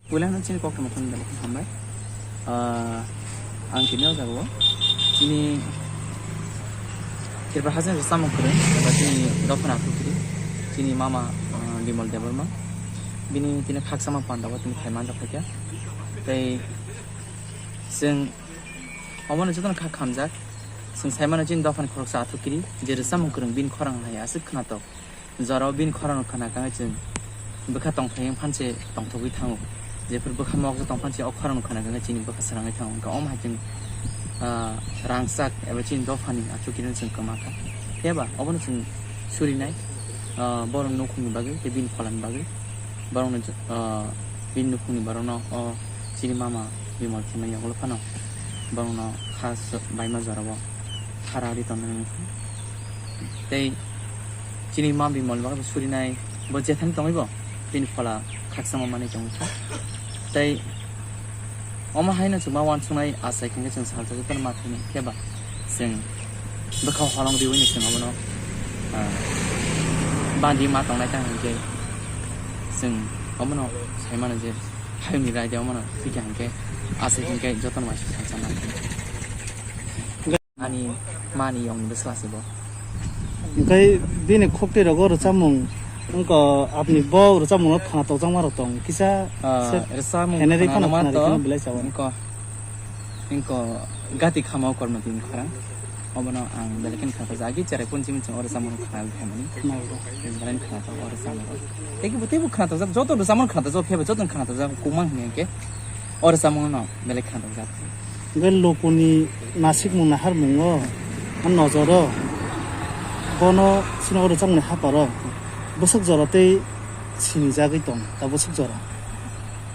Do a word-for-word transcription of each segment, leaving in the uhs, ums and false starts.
Puila no chini kok tongma thang dalo hambai. Ah, ang kini o jago. Chini Tripura haste ni samung kwrwng, eba chini dophani aphuru kiri. Chini mama, ah, Bimal Debbarma. Bini tini khakchangma panda o tini phai manjak kha khe. Tei chwng omono jotono kha khamjak. Chwng sai mano chini dophani khoroksa aphuru kiri. Je rwchapmung kwrwng bini khorang hai aswk khwnatok. Jorao bini khorang khwna khe chwng bwkha tongthai wng phan se tongthogwi thango. Jephuru bwkha mokjak tong phan se o khorang khwna khe chini bwkha srangwi thango. Wngkha omo hai chwng, ah, rangchak eba chini dophani achukirino chwng kwma kha. Phiya ba obono chwng surinai, ah, borok nukhungni bagwi tei bini pholani bagwi. Borokno, ah, bini nukhungni borokno o chini mama Bimal thwimani yagulo phano borokno kha baima jorao khara ri tongmani wngkha. Tei chini ma Bimal bagwi bo surinai, bo jethani tongwi bo bini phola khakchangma manwi tongwi kha. Tei omo haino chwng ma uansuknai achai khe chwng salsa jotono ma thani khe ba chwng bwkha holong riwi ni chwng obono, ah, bandi ma tongnai ta hinkhe chwng omono sai mano je hayungni raida omono thwikha hinkhe achai hinkhe jotono waisa salsa ma thani. Ani mani yong ni bwsla se bo. Hwnkhe bini khukti rogo rwchapmung wngkha, apni bo rwchapmung no khwna tokjakma rok tong kisa. Ah, se rwchapmung Henry khwna phano ma khwna to rikhe belai chao. Wngkha, wngkha gati khama o kormo tini khorang. Obono ang belai kheno khwna tokjak, agi cherai phone simi chwng o rwchapmung khwna khaimani. Belai khwna tok o rwchapmung. Tei bo teibo khwna tokjak, joto rwchapmung khwna tokjak, phiyaba joto khwna tokjak, kukmang hwnkhe o rwchapmung no belai khwna tokjak. Hwnkhe lukuni nasikmung naharmungo, o nojoro, bono chini o rwchapmungni haparo bwswk jora tei sinijagwi tong, ta bwswk jora.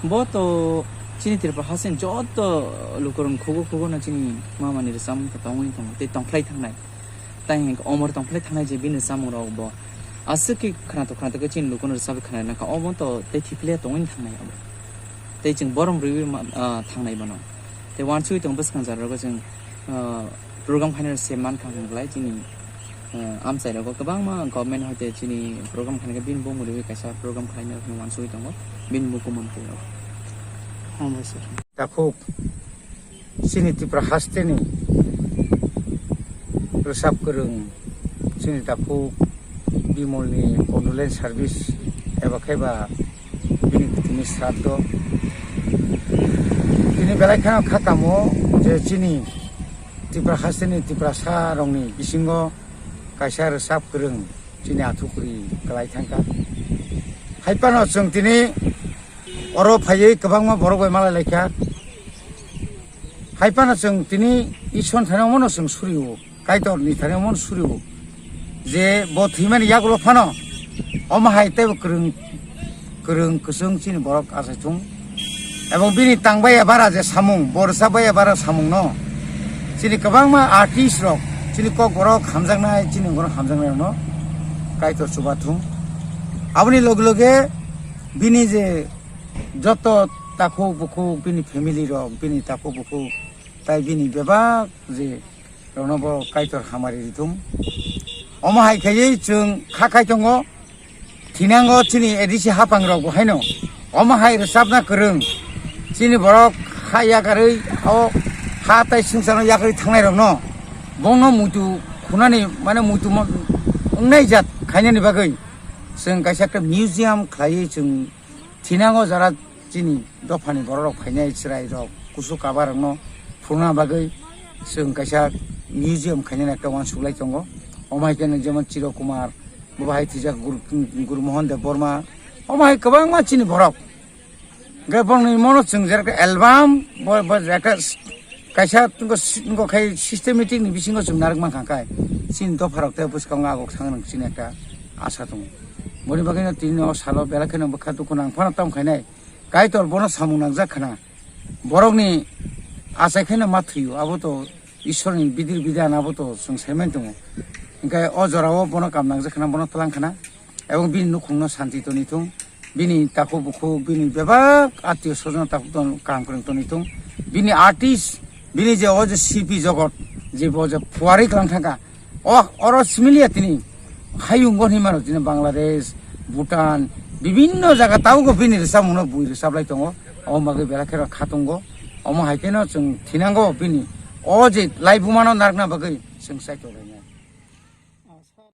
Bo to chini Tripura hasteni joto lukurokni khugo khugono chini mamani rwchapmung to tongwi tongo tei tongphlai thangnai. Tai hinkhe omor tongphlai thangnai je bini rwchapmungrok bo aswk khe khwnatok khwnatok khe chini lukurokno rwchapwi khwnarwi nangkha, obo to tei thiphlaiya tongwi thangnai abo. Tei chwng borom rwui ma-, ah, thangnai bono. Tei uansugwi tongo bwskang jora rogo chwng, ah, program khainai se mankha hwnglai chini, ah, amchai rogo kwbangma government hoite chini program khainai khe bini bumung rwui kaisa program khainai hwnwi uansugwi tongo bini mukumon twi rogo. Hambai sir. Takhuk chini Tripura hasteni rwchap kwrwng chini takhuk Bimalni condolence service eba khe ba bini kwthwini sraddho. Tini belai kheno kha kamo je chini Tripura hasteni Tiprasa rokni bisingo kaisa rwchap kwrwng chini athukuri kwlai thangkha. Hai phano chwng tini oro phaiwi kwbangma borok bai malai laikha. Hai phano chwng tini Ishwar thani omono chwng surio, Kaitor ni thani omono surio. Je bo thwimani yagulo phano omo hai teibo kwrwng, kwrwng kwchwng chini borok achai thung. Ebong bini tangbai ebara je samung, bo rwchapbai ebara samung no chini kwbangma artist rok, chini kok borok hamjaknai, chini borok hamjaknai rokno Kaitor chuba thung. Aboni loge loge bini je joto takhuk bukhuk, bini family rok, bini takhuk bukhuk, tai bini bebak je rokno bo Kaitor hamari rithung. Omo hai khaiwi chwng kha khai tongo, thinango chini A D C haphang rok bo haino omo hai rwchapna kwrwng, chini borok ha yakarwi o ha tai swngcharno yakarwi thangnai rokno bongno muitu khunani mane muitu mo-, wngnai jat khainani bagwi chwng kaisa khe museum khlaiwi chwng thinango jara chini dophani borok rok phainai chwrai rok kusu kaba rokno phuruna bagwi chwng kaisa museum khainani ekta uansuk lai tongo. Omo hai khe jemon Chiro Kumar, bo bahai thwijak Guru, Guru Mohan Deb Borma, omo hai kwbangma chini borok. Hwnkhe bongni mono chwng je ekta album, bo, bo je ekta s-, kaisa wngkha si-, wngkha khai systematic ni bisingo chwng narwk mankha khai. Chini dopha rok tei bwskango agok thang rwng chini ekta asa tongo. Boni bagwino tini o salo belai kheno bwkha dukhu nang phano tamo khainai. Kaitor bono samung nangjak khna. Borokni achai khaino ma thwio, abo to Ishwarni bidir bidan, abo to chwng saiman tongo. Hwnkhe o jorao bono kam nangjak khna, bono twlang khna. Ebong bini nukhungno santi toni thung, bini takhuk bukhuk, bini bebak atio sojon takhuk ton kaham kwrwng toni thung, bini artist, bini je o je silpi jogot je bo je phuarwi kwlang thangkha, o oro similiya tini hayung goni mano tini Bangladesh, Bhutan, bibinno jaga tabukbo bini rwchapmungno bui rwchaplai tongo. Omo bagwi belai kheno khatungo. Omo hai kheno chwng thinango bini. O je laibuma no narwkna bagwi chwng chaitok lai.